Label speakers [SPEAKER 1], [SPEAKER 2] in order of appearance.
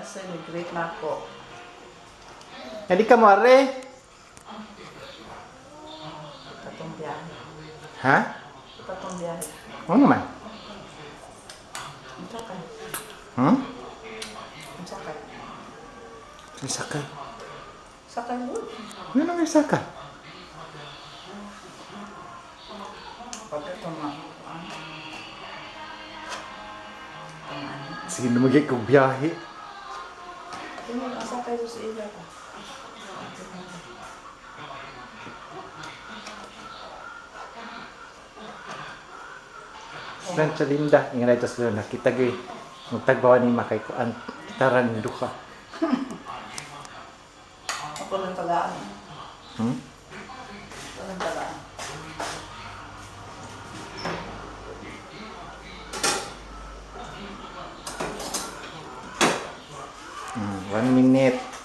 [SPEAKER 1] Sir, nag-greet na ako.
[SPEAKER 2] Hindi ka mo, are.
[SPEAKER 1] Tatong biyahe.
[SPEAKER 2] Ha?
[SPEAKER 1] Tatong biyahe.
[SPEAKER 2] Oo naman.
[SPEAKER 1] Ang sakay. Ang sakay.
[SPEAKER 2] May sakay.
[SPEAKER 1] Sakay mo.
[SPEAKER 2] Ano may sakay?
[SPEAKER 1] Pag ito mga.
[SPEAKER 2] Sige, lumagay kong biyahe.
[SPEAKER 1] Tingnan, ang sakay sa ila ka.
[SPEAKER 2] Slan Chalinda, nga ito sila nakita gay. Magtagbawa ni Makay ko ang taran duha.
[SPEAKER 1] Ako lang tagaan. Ako lang tagaan.
[SPEAKER 2] 1 minute.